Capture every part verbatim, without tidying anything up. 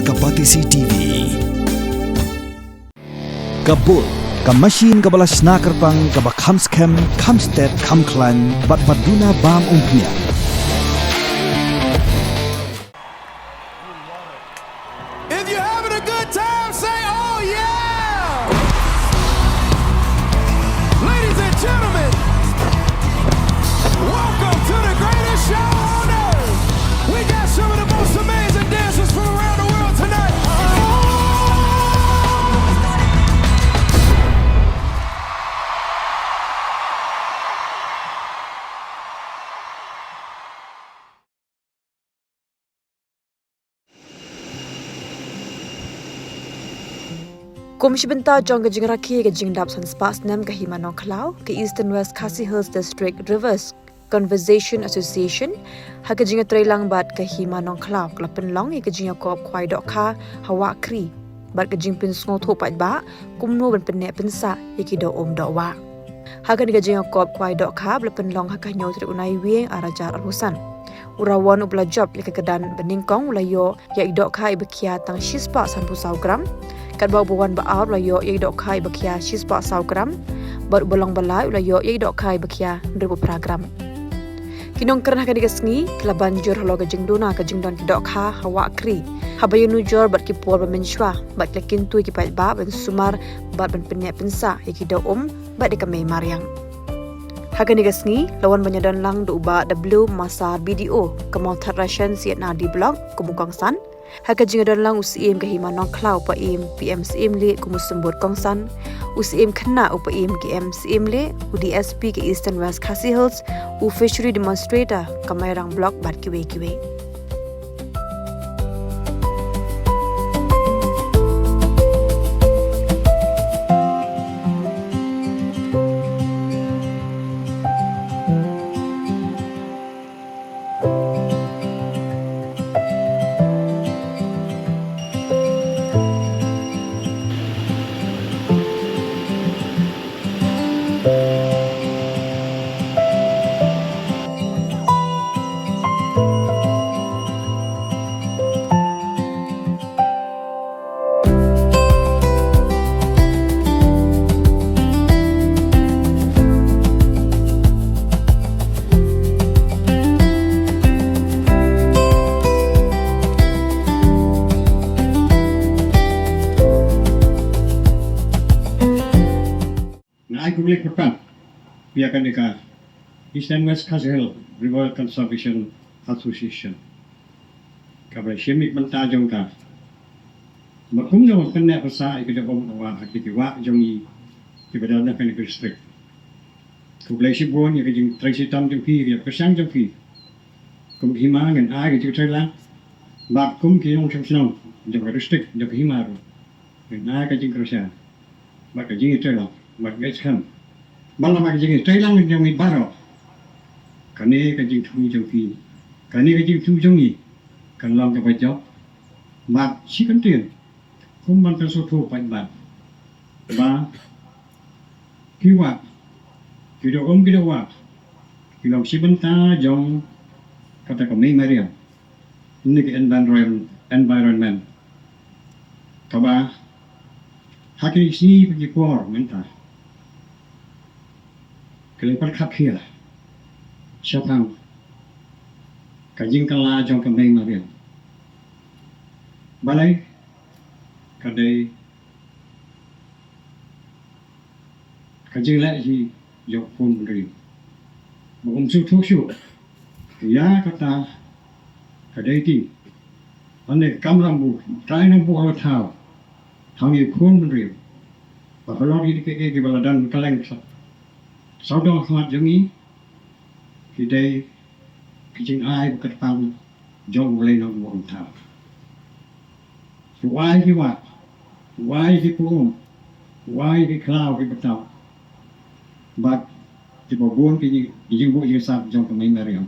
Ka Batesi T V. Ka Bull, ka machine kaba la shna kyrpang, kaba kham skhem, kham stet, kham khlaiñ, bad ba duna bam umphniang. If you're having a good time, say, "Oh, yeah!" Ladies and gentlemen, welcome to the greatest show on earth. We got some of the most amazing dancers from around the world tonight. Kum shi bynta jong ka jingrakhe ka jingdap san spah snem ka Hima Nongkhlaw, ka Eastern West Khasi Hills District Rivers Conservation Association, ha ka jingïatreilang bad ka Hima Nongkhlaw, ka la pynlong ïa ka jingïakop khwai dohkha ha Wah Kri, bad ka jingpynsngewthuh paidbah kumno ban pynneh pynsah ïa ki doh um doh wah. Ha kane ka jingïakop khwai dohkha ba la pynlong ha ka hynñiew tarik u Naiwieng ar hajar arphew san. U rawon uba la jop ïa ka kyrdan ba nyngkong u la ïoh ïa i dohkha iba khia tang shispah sanphew saw gram. Katba uba wan ba ar u la ïoh ïa i dohkha iba khia shispah saw gram. Bad uba long ba lai u la ïoh ïa i dohkha iba khia hynriewphew phra gram. Ki nongkren ha kane ka sngi ki la ban jur halor ka jingduna ka jingdon ki dohkha ha Wah Kri. Haba ïanujor bad ki por ba mynshuwa bad ki la kyntu ïa ki paidbah ban sumar bad ban pynneh pynsah ïa ki doh um bad ïa ka mei mariang. Ha kane ka sngi la wan ban ïadon lang da u Bah W Masa, B D O ka Mawthadraishan C and R D Block, kum u kongsan. Ha ka jingïadon lang u Syiem ka Hima Nongkhlaw, u Paiem P M Syiem Leh kum u symbud kongsan, u Syiem Khynnah u Paiem K M Syiem Leh, u D S P ka Eastern West Khasi Hills, u Fishery Demonstrator ka Mairang Block bad kiwei kiwei. Nga ai khublei kyrpang ïa kane ka Eastern West Khasi Hills River Conservation Association kaba la shim ïa ka bynta jong ka ba kumno ban pynneh pynsah ïa ka doh um doh wah ha ki wah jong ngi kiba don ha kane ka district. Khublei shibun ïa ka jingtrei shitom jong phi, ïa ka pyrshang jong phi. Kum ka Hima ngin ai ka jingtrei lang bad kum ki nongshong shnong jong ka district jong ka Hima ruh ngin ai ka jingkyrshan bad ka jingïatreilang bad ngeit skhem ba lada ka jingïatreilang jong ngi baroh, kane ka jingthmu jong phi, kane ka jingthmu jong ngi kan long kaba jop bad shi kyntien kum ban pynsngewthuh paidbah ba ki wah, ki doh um, ki doh wah ki long shi bynta jong kata ka mei mariang. Ine ka environ-, environment kaba ha kine ki sngi ki por mynta ka la pyrkhat khia shaphang ka jingkylla jong ka mei mariang. Balei? Ka dei ka jingleh hi jong u khun bynriew ba um sngewthuh shuh ïa kata ka dei ti. Hynrei ka kamram u Trai Nongbuh ha la thaw, thaw ïa u khun bynriew ba halor ïa kiei kiba la don kylleng sawdong ha khmat jong ngi ki dei ki jingai ba kyrpang jong U Blei Nongbuh Nongthaw. U ai ki wah, u ai ki pung, u ai ki khlaw ki btap bad kiba bun ki jing, ki jingbuh jingsap jong ka mei mariang.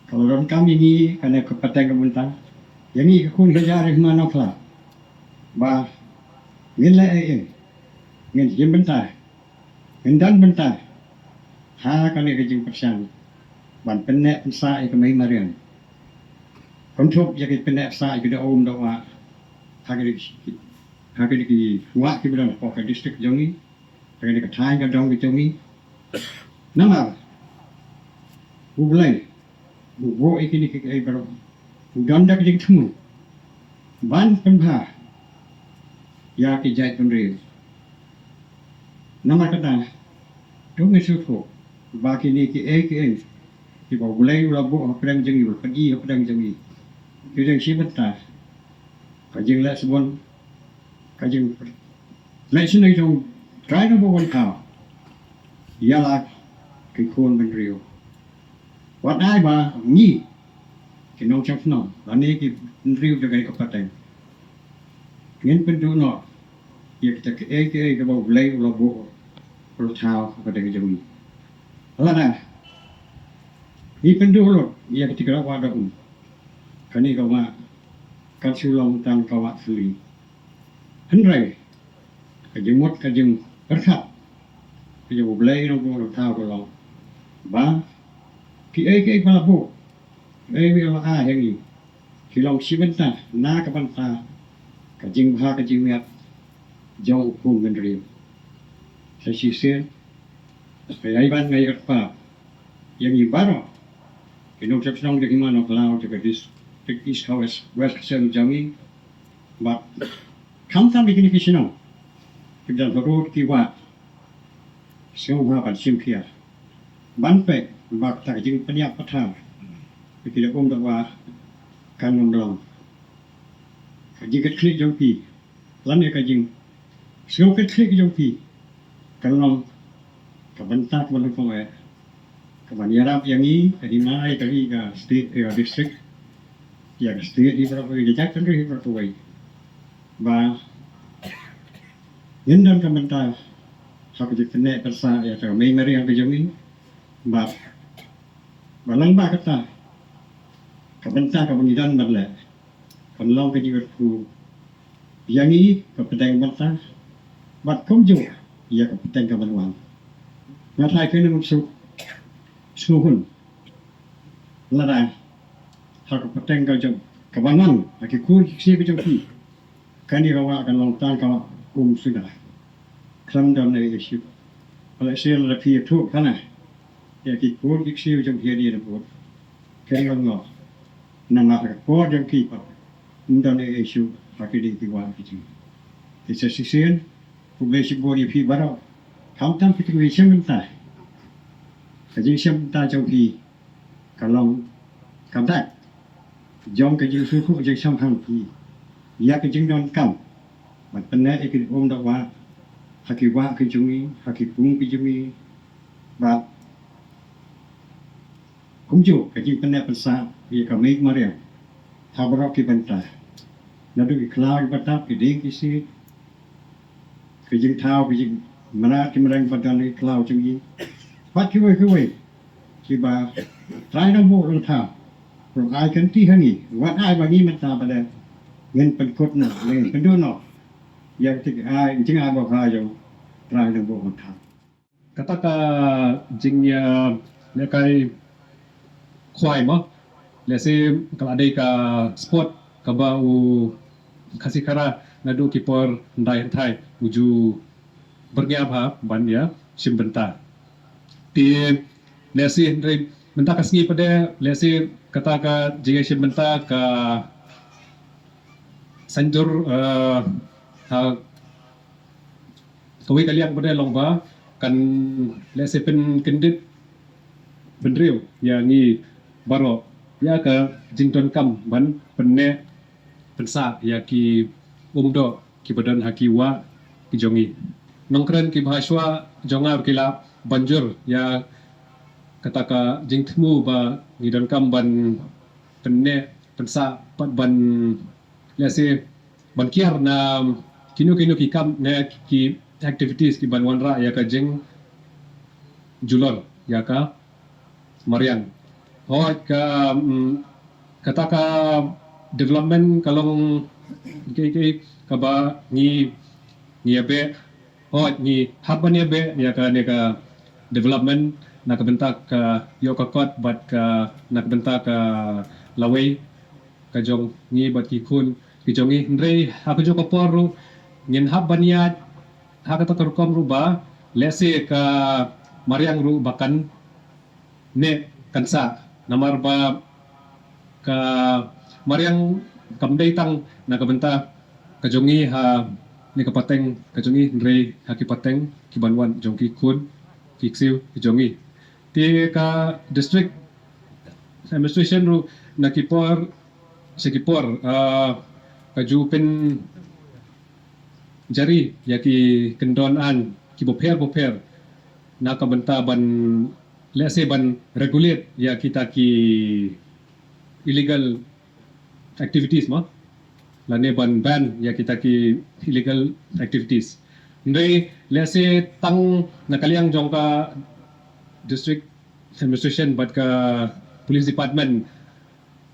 Ka la donkam ïa ngi kane ka pateng ka bynta, ïa ngi ka khun ka jar ri Hima Nongkhlaw ba ngin leh ei ei, ngin shim bynta, ngin don bynta ha kane ka jingpyrshang ban pynneh pynsah ïa ka mei mariang. Ka Kynthup ïa ki pyneh sa ïa ki da um da wah ha ki, ha ki ki wah ki ba don hapoh ka district jong ngi, ha ki ka thaiñ ka dong ka jong ngi. Namar U Blei u buh ïa kine kiei baroh, u don da ka jingthmu ban pynbha ïa ki jaitbynriew. Namar kata, to ngin sngewthuh ba kine kiei kiei kiba U Blei u la buh hapdeng jong ngi, u la pyni hapdeng jong ngi, ki dang shi bynta ka jingleh sbun, ka jingleh sbun jong Trai Nongbuh Wanthaw ïa la ki khun bynriew. Wat ai ba ngi ki nongshong shnong lane ki bynriew jong ka pateng ngin pynduh noh ïa kita kiei kiei kiba U Blei u la buh, u la thaw hapdeng jong ngi. Lada ngi pynduh lut ïa kita ki wah da um, kane ka wah kan shu long tang ka wah suli. Hynrei ka jingmut ka jingpyrkhat ka jong U Blei Nongbuh Wanthaw ka long ba kiei kiei ba la buh, kiei kiei ba la ai ha ngi, ki long shi bynta na ka bynta ka jingbha ka jingmiat jong u khun bynriew. Sa shisien, nga ai ban nga ai kyrpad ïa ngi baroh ki nongshong shnong jong ka hima Nongkhlaw, jong ka district East Khawes West Khasi jong ngi, bad khamtam ïa kine ki shnong kiba don harud ki wah, sngewbha ban shim khia ban peit ba kata ka jingpynïap pathar ïa ki da um da wah kan ym long. Ka jingkitkhlieh jong phi lane ka jingsngewkitkhlieh jong phi kan long ka bynta kaba lyngkot, eh, kaban ïarap ïa ngi, ka hima, ïa ka ri, ka state, ïa ka district, ïa ka state hi baroh kawei, ïa ka jaitbynriew hi baroh kawei, ba ngin don ka bynta ha ka jingpynneh pynsah ïa ka mei mariang ka jong ngi, bad ba lyngba kata ka bynta kaba ngi don ban leh kan long ka jingkyrkhu ïa ngi ka pateng bynta, bad kumjuh ïa ka pateng kaban wan. Nga tharai kane ngam shu sngewhun lada ha ka pateng ka jong kaban wan ha ki kur ki ksiew ka jong phi, kane ka wah kan long tang ka wah um suda. Khlem don ei ei shuh. Lehse lada phi ïathuh khana ïa ki kur ki ksiew jong phi hadien bud, kane ka long, namar ka por jong phi pat ym don ei ei shuh ha kine ki wah ki jong phi. Te sa shisien, khublei shibun ïa phi baroh. Khamtam phi tynrai shim bynta, ka jingshem bynta jong phi ka long ka dak jong ka jingsngewthuh jingsngewhang phi ïa ka jingdonkam ban pynneh ïa ki da um da wah ha ki wah ki jong ngi, ha ki pung ki jong ngi, bad kumjuh ka jingpynneh pynsah ïa ka mei mariang ha baroh ki bynta, naduh ki khlaw ki btap, ki dieng ki siej, ki jingthaw, ki jingmrad ki mreng ba don ha ki khlaw jong ngi, bad kiwei kiwei kiba Trai Nongbuh Wanthaw u ai kynti ha ngi, wat ai ba ngi mynta pat ngin pynkut noh, ngin pynduh noh ïa kata ka ai, jingai bor ha jong Trai Nongbuh Wanthaw. Kata ka jingïalehkai khwai mo, lehse ka la dei ka sport kaba u Khasi Khara naduh ki por hyndai hynthai u ju byrngem ha ban ïa shim bynta. Te lehse hynrei mynta ka sngi pat, lehse kata ka jingïashim bynta ka saiñdur, eh, ha kawei ka liang pat long ba kan lehse pynkyndit bynriew ïa ngi baroh ïa ka jingdonkam ban pynneh pynsah ïa ki umdoh kiba don ha ki wah ki jong ngi. Nongkren kiba ha shuwa jong nga ki la ban jur ïa kata ka jingthmu ba ngi donkam ban pynneh pynsah pat ban, lehse, ban kiar na kino kino ki kam ne ki activities kiban wanrah ïa ka jingjulor ïa ka mariang. Hooid ka, mm, kata ka development ka long kaei kaei kaba ngi, ngi ïa beh, hooid ngi hap ban ïa beh ïa kane ka development na ka bynta ka ïoh ka kot bad ka na ka bynta ka lawei. ka jong ngi bad ki khun ki jong ngi. Hynrei ha kajuh ka por ruh ngin hap ban ïaid ha kata ka rukom ruh ba lehse ka mariang ruh ba kan neh kan sah. Namar ba ka mariang kam dei tang na ka bynta ka jong ngi ha kane ka pateng ka jong ngi, hynrei ha ki pateng ki ban wan jong ki khun ki ksiew ki jong ngi. Te ka district administration ruh na ki por sha ki por, ah, ka ju pynjari ïa ki kyndon aiñ ki bapher bapher na ka bynta ban lehse ban regulate ïa kita ki illegal activities mo, lane ban ban ïa kita ki illegal activities. Hynrei lehse tang na ka liang jong ka district administration bad ka police department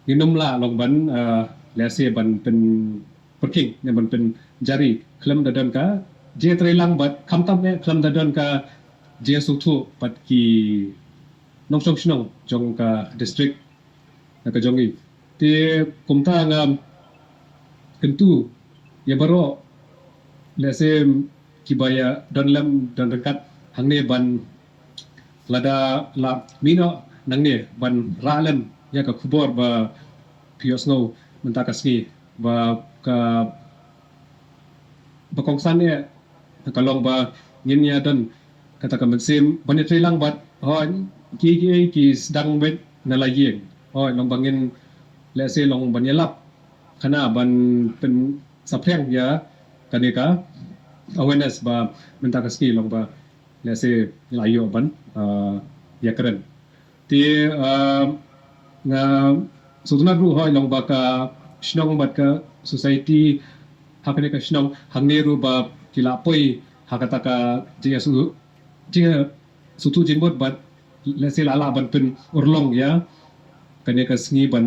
ngin ym lah long ban, ah, lehse ban pynpyrkhing ne ban pynjari khlem da don ka jingtreilang bad khamtam eh khlem da don ka jingsngewthuh bad ki nongshong shnong jong ka district na ka jong ngi. Te kumta nga kyntu ïa baroh lehse kiba ïa don lem don ryngkat hangne ban lada la mih noh nangne ban rah lem ïa ka khubor ba phi ïohsngew mynta ka sngi ba ka ba kongsan eh ka long ba ngin ïa don kata ka mynsiem ban ïatreilang bad hooid ki ki ki sdang beit na la ïing, hooid long ba ngin lehse long ban ïalap khana ban pynsaphriang ïa kane ka awareness ba mynta ka sngi long ba lehse la ïoh ban, ah, ïakren. Te, ah, nga sngewtynnat ruh hooid long ba ka shnong bad ka society ha kane ka shnong hangne ruh ba ki la poi ha kata ka jingïasu jingïasngewthuh jingmut bad lehse la lah ban pynurlong ïa kane ka sngi ban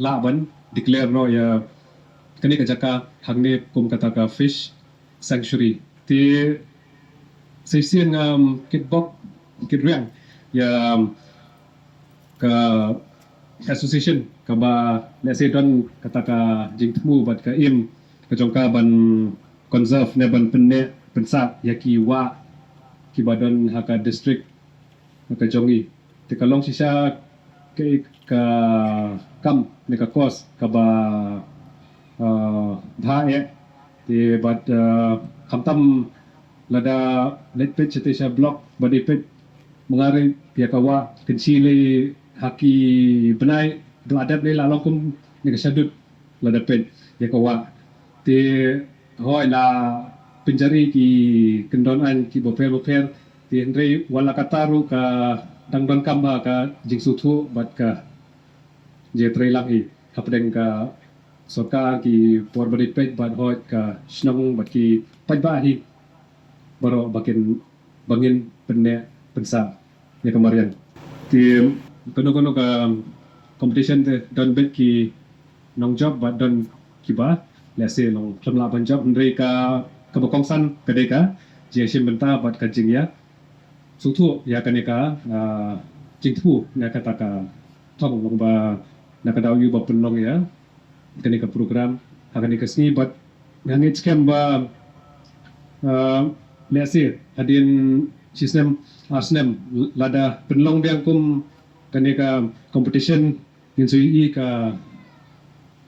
lah ban declare noh ïa kane ka jaka hangne kum kata ka fish sanctuary. Te shisien ngam kitbok kitrwiang ïa ka association kaba lehse don kata ka jingthmu bad ka im ka jong ka ban conserve ne ban pynneh pynsah ïa ki wah kiba don ha ka district na ka jong ngi. Te ka long shisha ka, ka kam ne ka kos kaba, ah, bha eh. Te bad, ah, khamtam lada leit peit shatei sha block ba dei peit mynta ïa ka wah kynshi lei ha ki bnai ba la dep lei la long kum ne ka shadut lada peit ïa ka wah. Te hooid la pynjari ki kyndon aiñ ki bapher bapher. Te hynrei wat la katta ruh ka dang donkam ba ka jingsngewthuh bad ka jingtreilang hi hapdeng ka sorkar, ki por ba dei peit bad hooid ka shnong bad ki paidbah hi baroh ba kin ba ngin pynneh pynsah ïa ka mariang. Te kano kano ka competition te don beit ki nongjop bad don kiba lehse long khlem lah ban jop, hynrei ka kaba kongsan ka dei ka jingïashim bynta bad ka jingïasngewthuh ïa kane ka, ah, jingthmu na kata ka thong long ba na ka daw ïa ba pynlong ïa kane ka program ha kane ka sngi bad nga ngeit skhem ba, ah, lehse hadien shisnem arsnem lada pynlong biang kum kane ka competition ngin sa ïohi ka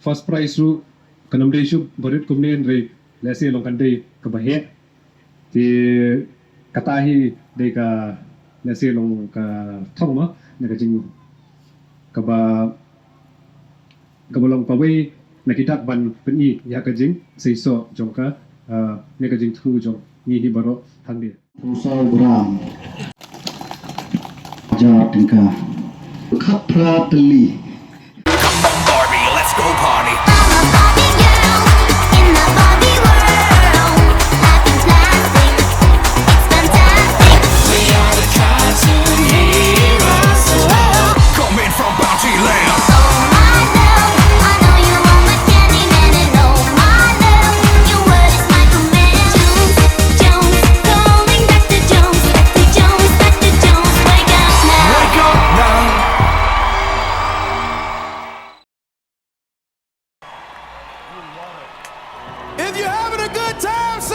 first prize ruh kan ym dei shuh barit kumne, hynrei lehse long kan dei kaba heh. Te kata hi dei ka lehse long ka thong ma ne ka jing kaba kaba long kawei na ki dak ban pyni ïa ka jingseisoh jong ka, ah, ne ka jingthmu jong ngi hi baroh hangne. Phew saw gram. Hajar tyngka. Khatphra tylli. Come on, Barbie, let's go party. I'm a Barbie girl in the Barbie world. Life in plastic, it's fantastic. We are the cartoon heroes. Whoa. Coming from Bounty Land. Oh my love, I know you want my candy man, and oh my love, your word is my command. Jones, Jones, calling Doctor Jones, Doctor Jones, Doctor Jones, wake up now. Wake up now. Good times.